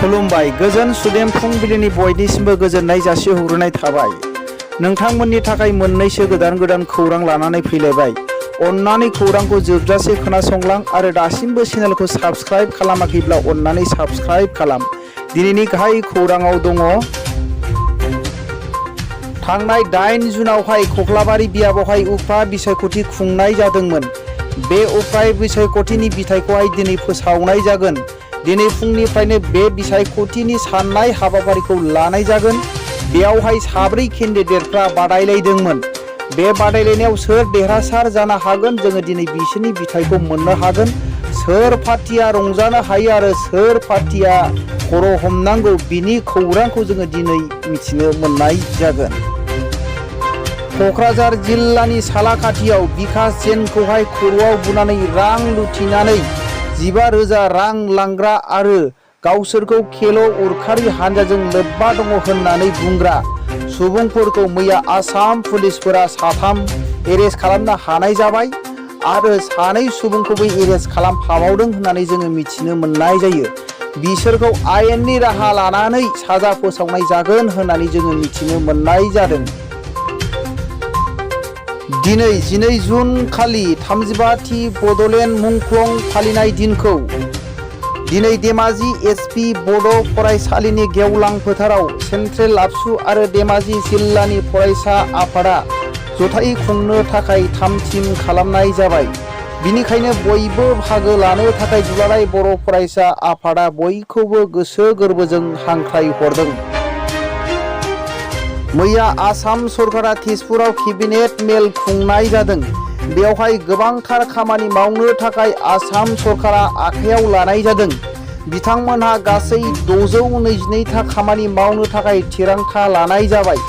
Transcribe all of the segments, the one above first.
खुलुमबाय गोजोन सुदेम फुंबिलिनि बयनिसिमबो गोजोननाय जासिहरनाय थाबाय। नोंथांमोननि थाखाय मोननैसो गोदान खौरां लानानै फैलायबाय। अन्नानै खौरांखौ जोबजासे खोनासंलां आरो दासिमबो चेनेलखौ साबस्क्राइब खालामाखैब्ला अन्नानै साबस्क्राइब खालाम। दिनैनि गाहाय खौराङाव दङ। थांनाय 8 जुनावहाय कक्लाबारि बियाबावहाय उफ्रा बिसायख'थि खुंनाय जादोंमोन। बे उफ्रा बिसायख'थिनि बिथायखौहाय दिनै फोसावनाय जागोन। दिनै फुंनिफ्रायनो बे बिसायख'थिनि साननाय हाबाफारिखौ लानाय जागोन। बेयावहाय 4 केन्डिडेटफ्रा बादायलायदोंमोन। बे बादायलायनायाव सोर देरहासार जानो हागोन जोङो दिनै बिसोरनि बिथायखौ मोननो हागोन। सोर पार्टिया रंजानो हायो आरो सोर पार्टिया खर' हमनांगौ बिनि खौरांखौ जोङो दिनै मिथिनो मोननाय जागोन। क'क्राझार जिल्लानि सालाकाथियाव बिकास जैनखौहाय खर'आव बुनानै रां लुथिनानै 15,000 रां लांग्रा आरो गावसोरखौ खेल' उरखारि हानजाजों लोब्बा दङ होननानै बुंग्रा सुबुंफोरखौ मैया आसाम पुलिसफोरा 3 एरेस्ट खालामनो हानाय जाबाय आरो 2 सुबुंखौबो एरेस्ट खालामफाबावदों होननानै जोङो मिथिनो मोननाय जायो। बिसोरखौ आयेननि राहा लानानै साजा फोसावनाय जागोन होननानै जोङो मिथिनो मोननाय जादों। दिनै 12 जुन खालि 35थि बड'लेण्ड मुंख्लं फालिनाय दिनखौ दिनै धेमाजि एसपि बड' फरायसालिनि गेवलां फोथाराव सेन्ट्रेल आबसु आरो धेमाजि जिल्लानि फरायसा आफादा जथायै खुंनो थाखाय थाम-थिम खालामनाय जाबाय। बिनिखायनो बयबो बाहागो लानो थाखाय दुलाराय बर' फरायसा आफादा बयखौबो गोसो गोरबोजों हांख्रायहरदों। मैया आसाम सरकारा तेजपुराव केबिनेट मेल खुंनाय जादों। बेवहाय गोबांथार खामानि मावनो थाखाय आसाम सरकारा आखायाव लानाय जादों। बिथांमोनहा गासै 622था खामानि मावनो थाखाय थिरांथा लानाय जाबाय।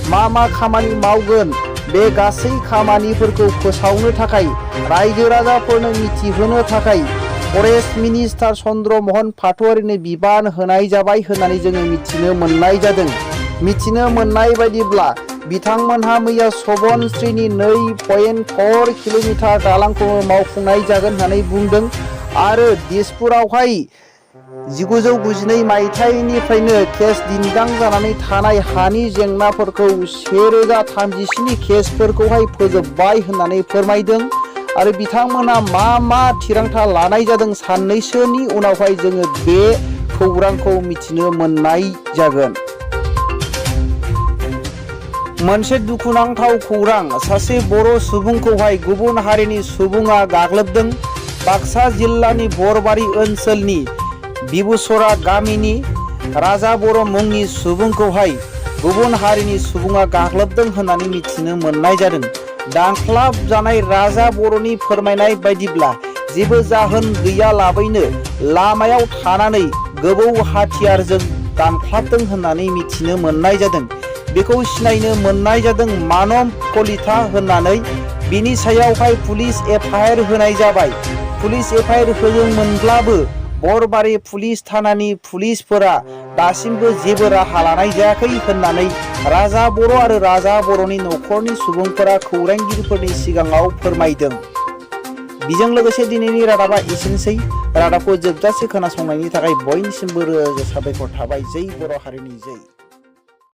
मा खामानि मावगोन बे गासै खामानिफोरखौ फोसावनो थाखाय रायजो राजाफोरनो मिथिहोनो थाखाय फरेस्ट मिनिस्टार चन्द्र महन पाटवारिनो बिबान होनाय जाबाय होननानै जोङो मिथिनो मोननाय जादों। मिथिनो मोननाय बायदिब्ला बिथांमोनहा मैया सबनस्रिनि 2.4 किल'मिटार दालांखौ मावफुंनाय जागोन होननानै बुंदों आरो दिसपुरावहाय 1992 मायथाइनिफ्रायनो केस दिन्दां जानानै थानाय हानि जेंनाफोरखौ 1037 केसफोरखौहाय फोजोबबाय होननानै फोरमायदों आरो बिथांमोनहा मा थिरांथा लानाय जादों साननैसोनि उनावहाय जोङो बे खौरांखौ मिथिनो मोननाय जागोन। मोनसे दुखुनांथाव खौरां सासे बर' सुबुंखौहाय गुबुन हारिनि सुबुङा गाग्लोबदों। बाक्सा जिल्लानि बरबारि ओनसोलनि बिबुसरा गामिनि राजा बर' मुंनि सुबुंखौहाय गुबुन हारिनि सुबुङा गाग्लोबदों होननानै मिथिनो मोननाय जादों। दानख्लाब जानाय राजा बर'नि फोरमायनाय बायदिब्ला जेबो जाहोन गैयालाबैनो लामायाव थानानै गोबौ हाथियारजों दानख्लाबदों होननानै मिथिनो मोननाय जादों। बेखौ सिनायनो मोननाय जादों मानब कलिता होननानै। बिनि सायावहाय पुलिस एफआइआर होनाय जाबाय। पुलिस एफआइआर होदोंमोनब्लाबो बरबारि पुलिस थानानि पुलिसफोरा दासिमबो जेबो राहा लानाय जायाखै होननानै राजा बर' आरो राजा बर'नि न'खरनि सुबुंफोरा खौरांगिरिफोरनि सिगाङाव फोरमायदों। बेजों लोगोसे दिनैनि रादाबा एसेनोसै। रादाबखौ जोबजासे खोनासंनायनि थाखाय बयनिसिमबो रोजा साबायखर थाबाय। जै बर' हारिनि जै।